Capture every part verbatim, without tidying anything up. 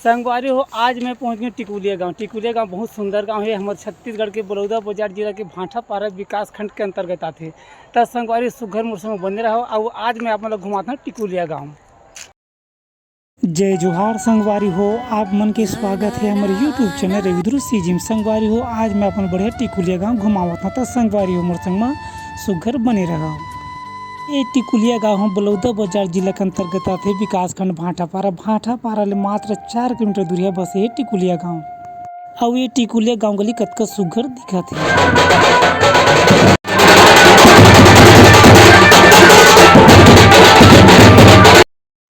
संगवारी हो, आज मैं पहुंच गेंव टिकुलिया गांव। टिकुलिया गांव बहुत सुंदर गांव हे, हमर छत्तीसगढ़ के बलौदा बाजार जिला के भांठापारा विकास खंड के अंतर्गत आथे। त संगवारी, सुघर मोर संग बने रहव, अउ आज मैं आप मन ल घुमात हंव टिकुलिया गांव। जय जोहार संगवारी हो, आप मन के स्वागत हे हमर YouTube चैनल रविद्रुज सीजी म। संगवारी हो, आज मैं अपन बढ़िया टिकुलिया गांव घुमावत हंव। त संगवारी हो, मोर संग म सुघर बने रहव। ए टिकुलिया गांव ह बलौदा बाजार जिला के अंतर्गत आथे, विकासखंड भांठापारा। भांठापारा ले मात्र चार किलोमीटर दूरिहा बसे हे टिकुलिया गांव। अउ ए टिकुलिया गांव गली कतका सुघर दिखत हे।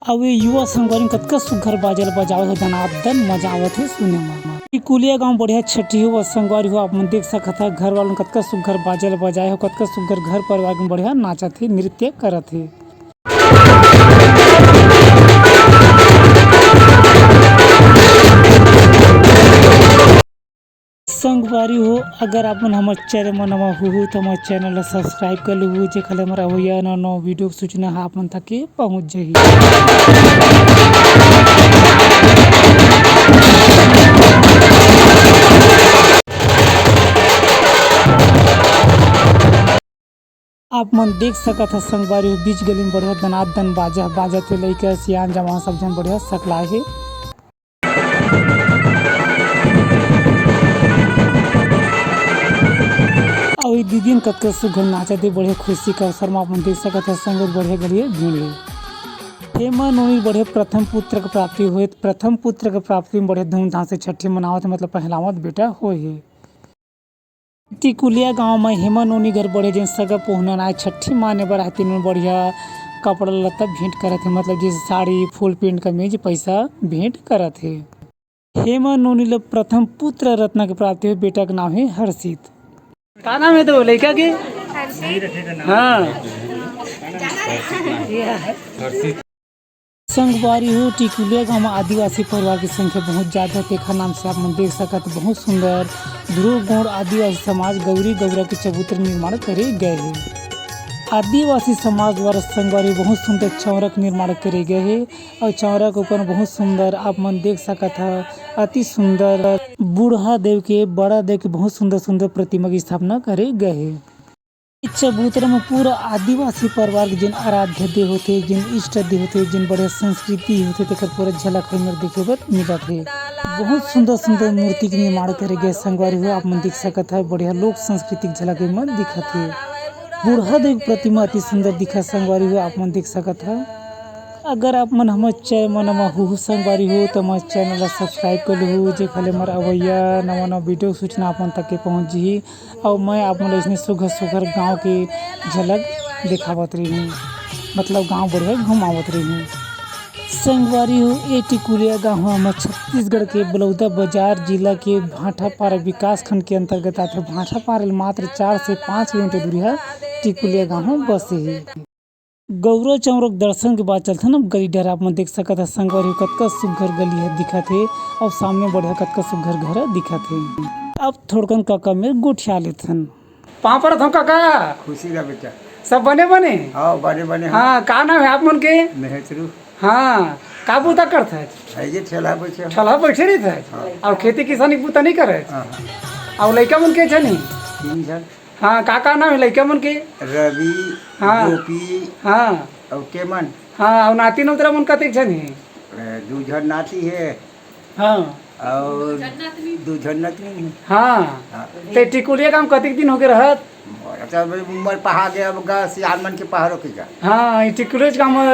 अउ ए युवा संगवारी कतका सुघर बाजा ल बजावत हे, दनादन मजा आवत हे सुने म। टिकुलिया गांव बढ़िया छट्ठी हो, संगवारी हो, आप मन देख सकत ह, घर वाले कतका सुघर बाजा ल बजाए हो, कतका सुघर घर परिवार के बढ़िया नाचत हे, नृत्य करत हे। संगवारी हो, अगर आप मन हमर चैनल म नवा हुहू, त हमर चैनल ल सब्सक्राइब कर लुहू, जेखर ले हमर अवइया नवा नवा वीडियो के सूचना ह आप मन तक के पहुंच जाही। आप मन देख सकत ह संगवारी हो, बीच गली म बढ़िया दनादन बाजा बाजत हे, लइका सियान जवान सब झन बढ़िया सकलाए हे। अउ ए दीदी मन कतका सुघर नाचत हे, बढ़िया खुशी के अवसर म आप मन देख सकत ह संगवारी, बढ़िया गलिए भीड़ हे। हेमा नोनी बढ़िया प्रथम पुत्र के प्राप्ति होए, प्रथम पुत्र के प्राप्ति म बढ़िया धूमधाम से छट्ठी मनावत हे, मतलब पहलावत बेटा होए हे। टिकुलिया गांव म हेमा नोनी घर बढ़िया जेन सगा पुहनन आए छट्ठी माने बर आए, तेन मन बढ़िया कपड़ा लत्ता भेंट करत हे, मतलब जैसे साड़ी, फुल पैंट, कमीज, पैसा भेंट करत हे। हेमा नोनी ल प्रथम पुत्र रत्न के प्राप्ति होए, बेटा के नाम हे हर्षित। का नाम हे तो लइका के? हर्षित। हाँ। संगवारी हो, टिकुलिया गांव म आदिवासी परिवार के संख्या बहुत ज्यादा हे, तेखर नाम से आप मन देख सकत, बहुत सुंदर ध्रुव गौड़ आदिवासी समाज गौरी गौरा के चबूतरा निर्माण करे गए हे। आदिवासी समाज द्वारा संगवारी बहुत सुंदर चौरा के निर्माण करे गए हे अउ चौरा के ऊपर बहुत सुंदर आप मन देख सकत ह, अति सुंदर बूढ़ा देव के, बड़ा देव के बहुत सुंदर सुंदर प्रतिमा के स्थापना करे गए हे। ए चबूतरा म पूरा आदिवासी परिवार के जेन आराध्य देव होथे, जेन इष्ट देव होथे, जेन बढ़िया संस्कृति होथे, तेकर पूरा झलक हमर देखे बर मिलत हे। बहुत सुंदर सुंदर मूर्ति के निर्माण करे गए संगवारी हो, आप मन देख सकत ह, बढ़िया लोक संस्कृति के झलक एमन दिखत हे। बूढ़ा देव के प्रतिमा अति सुंदर दिखत संगवारी हो, आप मन देख सकत ह। अगर आप मन हमर चैनल म नवा हुहू संगवारी हो, त हमर चैनल ला सब्सक्राइब कर लुहू, जेखर ले हमर अवइया नवा नवा वीडियो सूचना आप मन तक के पहुंच जही। अउ मैं आप मन ल अइसने सुघर सुघर गांव के झलक देखावत रहिहूं, मतलब गांव बढ़िया घुमावत रहिहूं। संगवारी हो, ए टिकुलिया गांव ह हमर छत्तीसगढ़ के बलौदा बाजार जिला के भांठापारा विकास खंड के अंतर्गत आथे। भांठापारा ले मात्र चार से पाँच किलोमीटर दूरी ह टिकुलिया गांव ह बसे हे। गौरा चौरा के दर्शन के बाद चलथन अब गली डहर। आप मन देख सकत ह संगवारी हो, कतका सुघर गली ह दिखत हे अउ सामने बढ़िया कतका सुघर घर ह दिखत हे। अब थोड़कन काका मेर गोठिया लेथन। पाँव परत हंव काका। खुशी रह बेटा। सब बने बने? हाँ, बने बने, हाँ। हाँ, का नाम हे आप मन के? मेहतरू। हाँ, का बूता करथच? ये ठेला बैठे। ठेला बैठे रहिथच? हाँ। अउ खेती किसानी के बूता नइ करच? हाँ। अउ लइका मन के झन हे? तीन झन। हाँ, का, का नाम हे लइका मन के? रवि, हाँ। गोपी, हाँ। अउ केमन? हाँ, अउ नाती नोतरा मन कतेक झन हे? ए, दू झन नाती हे। हाँ। अउ दू झन नतनी हे। हाँ। हाँ। ते टिकुलिया गांव कतेक दिन होगे रहत? मोर त अब उमर पहा गे, अब गा सियान मन के पहाड़ों के जा। हाँ, ये टिकुलिया गांव म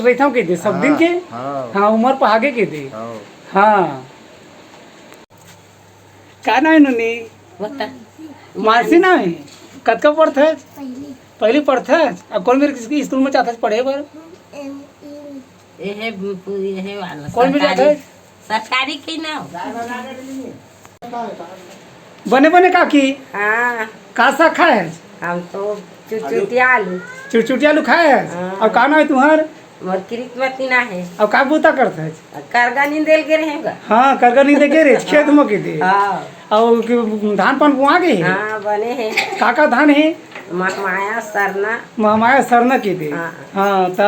रहिथंव कहि दे, सब दिन हाँ, के? हाँ। हाँ, उमर पहा गे कहि दे। हाँ। हाँ। का नाम हे नोनी? बता। मानसी नाम हे? कतका पढ़थस? पहली। पहली पढ़थस? अब कौन मेर किस स्कूल में जाथस पढ़े बर? एम-, एम-, एहे, एहे वाला कौन में सरकारी, जाथस? सरकारी के ना। बने बने काकी? हाँ। का साग खाए हस? हम तो चुटचुटिया आलू। चुटचुटिया आलू खाए हस? हाँ। अउ का नाम हे तुंहर? मोर किरीटमती नाम हे। अउ का बूता करथस? करगा नींदे ल गे रहेंव गा। हाँ, करगा नींदे गे रहे, खेत म कहि दे। हाँ। अउ कि धान पान बोआ गे हे? हाँ, बने हे। का का धान हे? महामाया, सरना। महामाया, सरना कहि दे। हाँ। हाँ, त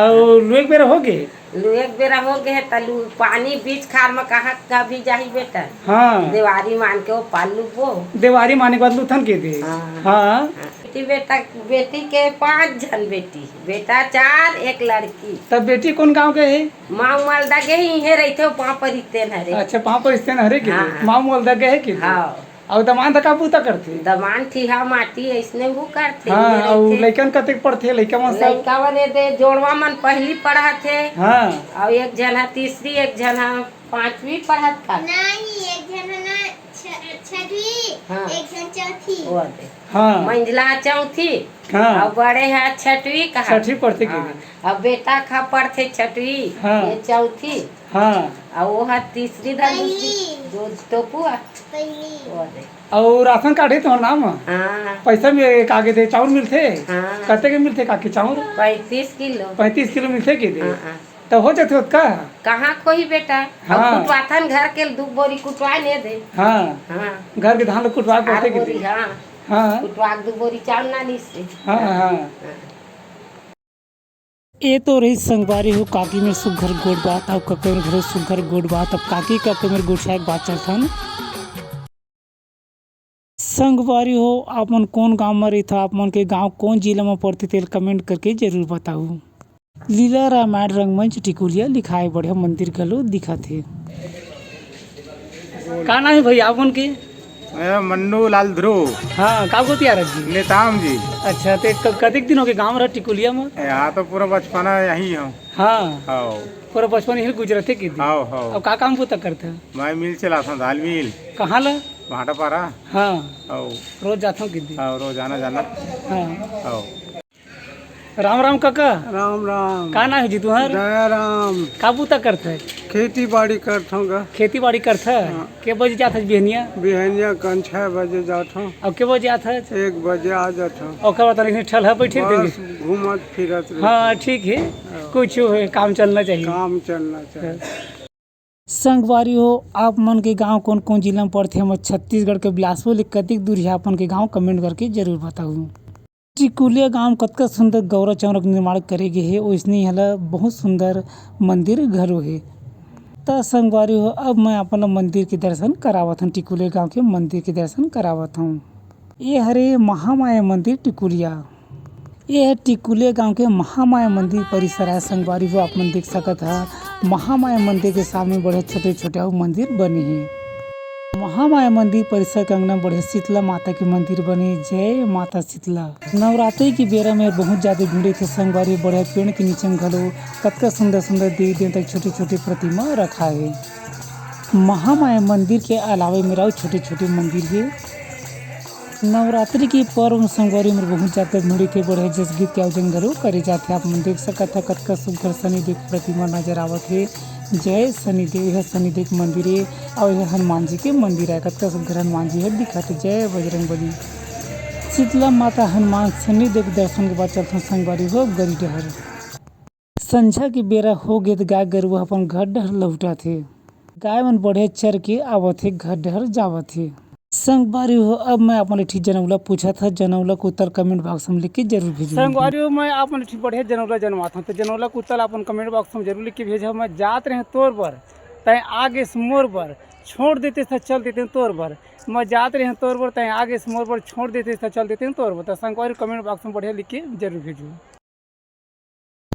लुए के बेरा होगे? लू एक बेरा हो गए त लू पानी बीच खार में कहाँ कभी जाही बेटा। हाँ। देवारी मान के वो पालू बो। देवारी माने के बाद लूथन के दे। हाँ। हाँ। हाँ। बेटी बेटा, बेटी के पांच झन बेटी, बेटा चार, एक लड़की। तब बेटी कौन गांव के है? माऊ मलदा गे ही, इहे रहिथे, पांव परिस्तेन हरे। अच्छा, पांव परिस्तेन हरे के? हाँ, हाँ। माऊ मलदा गे है के? हाँ। अउ दमांद का बूता करथे? दमांद ठिहा माटी अइसने वो करथे, हाँ, इहे अउ रहिथे। लइकन कतेक पढ़थे, लइका मन सब? लइका मन ए दे जोड़वा मन पहली पढ़त हे। हाँ। अउ एक झन ह तीसरी, एक झन ह पांचवी पढ़त का? नहीं, एक झन ह ना छ-, छठवीं, हाँ। एक झन चौथी। वो दे। हाँ। मंझला चौथी। हाँ। अउ बड़े ह छठवीं कहा? छठवीं पढ़थे के? हाँ। अउ बेटा खा पढ़थे छठवीं, हाँ। ये चौथी। हाँ। अउ वो ह तीसरी धर दूसरी, पहली। जो टोपू ह। पहली। वो दे। अउ राशन कार्ड हे तोहर नाम? हाँ। पैसा में कागे दे, चाउर मिलथे? हाँ। कते के मिलथे काकी चाउर? पैंतीस किलो। पैंतीस किलो मिलथे के दे? हाँ, हाँ। त हो जाथे ओतका? कहाँ खोही बेटा? हाँ। अब कुटवाथन घर के दू बोरी कुटवा ने दे। हाँ। हाँ। घर के धान ल कुटवा के आर पड़थे के बोरी, दे? हाँ। हाँ। कुटवा के दू बोरी चाउर ना निसे। हाँ, हाँ। हाँ। ए तो रही संगवारी हो काकी मेर सुग्घर गोठ बात, अउ कका मेर घलो सुग्घर गोठ बात। अब काकी कका मेर गोठिया के बात चलथन। संगवारी हो, आप मन कौन गांव म रहिथो, आप मन के गांव कौन जिला म पड़थे, तेल comment करके जरूर बताहू। लीला रामायण रंगमंच टिकुलिया लिखाए बढ़िया मंदिर घलो दिखत हे। का नाम हे भैया आप मन के? ए, मन्नू लाल ध्रुव। हाँ, का गोतियारत जी? नेताम जी। अच्छा, ते क-, कतेक दिन होगे गाँव रह टिकुलिया म? ए, हाँ, तो पूरा बचपना यहीं हूँ। हाँ। हाँ। पूरा बचपन यहीं गुजरथे के दिन? हाँ, हाँ। अब का काम बूता करथे? मैं मिल चलाथों, दाल मिल। कहाँ ला? भाटापारा। हाँ। हाँ। रोज जाथों के दिन? हाँ, रोज आना जाना। हाँ। हाँ। राम राम कका। राम राम। का नाम हे जी तुहर? दया राम। का बूता करथे? खेती बाड़ी करथों गा। खेती बाड़ी करथे? हाँ। के बजे जाथस बिहनिया? बिहनिया कन छह बजे जाथों। अउ के बजे आथस? एक बजे आ जाथों। ओकर बाद इन्हें ठलहा बैठे बस देंगे। घूमत फिरत रहे। हाँ, ठीक हे। हाँ। कुछ हे, काम चलना चाहिए। काम चलना चाहिए। हाँ। संगवारी हो, आप मन के गांव कोन कोन जिला म पड़थे, हमर छत्तीसगढ़ के बिलासपुर ले कतेक दूर हे, आप मन के गांव comment करके जरूर बताहू। टिकुलिया गांव कतका सुंदर गौरा चौरा के निर्माण करे गे हे, ओइसने इहाँ ला बहुत सुंदर मंदिर घलो हे। त संगवारी हो, अब मैं आप मन ला मंदिर के दर्शन करावत हन, टिकुलिया गांव के मंदिर के दर्शन करावत हूँ। ये हरे महामाया मंदिर टिकुलिया। ये ह टिकुलिया गांव के महामाया मंदिर परिसर आय संगवारी हो, आप मन देख सकत ह महामाया मंदिर के सामने बड़े छोटे-छोटे अउ मंदिर बने हे। महामाया मंदिर परिसर के अंगना म बड़े शीतला माता के मंदिर बने हे। जय माता शीतला। नवरात्रि के बेरा में बहुत ज्यादा भीड़ होथे संगवारी, बड़े पेड़ के नीचे में घलो कतका सुंदर-सुंदर देवी देवता के छोटे-छोटे प्रतिमा रखा हे। महामाया मंदिर के अलावा मेर अउ छोटे-छोटे मंदिर हे। नवरात्रि के पर्व में संगवारी मेर बहुत ज्यादा भीड़ होथे, बड़े जस गीत के आयोजन घलो करे जाथे। आप मन देख सकत ह कतका सुग्घर शनिदेव के प्रतिमा नजर आवत हे। जय शनिदेव, यह शनिदेव के मंदिर हे अउ यह हनुमान जी के मंदिर आय। कतका सुग्घर हनुमान जी ह दिखत हे। जय बजरंग बली। शीतला माता हनुमान शनिदेव के दर्शन के बाद चलथन संगवारी हो गरी डहर। संझा के बेरा हो गे त गाय गरुवा अपन घर डहर लहुटाथे। गाय मन बढ़िया चर के आवत हे, घर डहर जावत हे। संगवारी हो, अब मैं आप मन ले एक ठी जनउला पूछत ह, जनउला के उत्तर comment box में लिख के जरूर भेजहू। संगवारी हो, मैं आप मन ले एक ठी बढ़िया जनउला जनवात हूँ, तो जनउला के उत्तर आप मन comment box में जरूर लिख के भेजहू। मैं जात रहें तोर बर, तैं आ गेस मोर बर, छोड़ देतेस त चल देतेंव तोर बर। मैं जात रहें तोर बर, तैं आ गेस मोर बर, छोड़ देतेस त चल देतेंव तोर बर। तो संगवारी हो, comment box में बढ़िया लिख के जरूर भेजहू।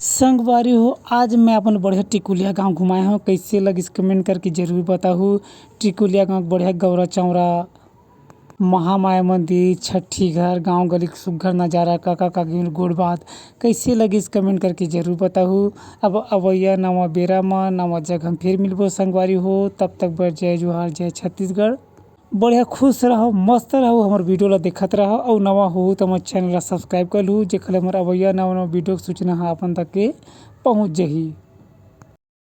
संगवारी हो, आज मैं अपन बढ़िया टिकुलिया गांव घुमाए हूँ। कैसे लगिस comment करके जरूर बताहू। टिकुलिया गांव के बढ़िया गौरा चौरा, महामाया मंदिर, छठी घर, गांव गली के सुग्घर नजारा, काका काकी मन गोठ बात कैसे लगिस comment करके जरूर बताहू। अब अवइया नवा बेरा म नवा जगह म फिर मिलबो संगवारी हो। तब तक बर जय जोहार, जय छत्तीसगढ़। बढ़िया खुश रहो, मस्त रहो, हमर video ला देखत रहो अउ नवा होहू त हमर channel ला subscribe कर लूहू, जेकर ले हमर अवइया नवा नवा video के सूचना ह अपन तक के पहुँच जही।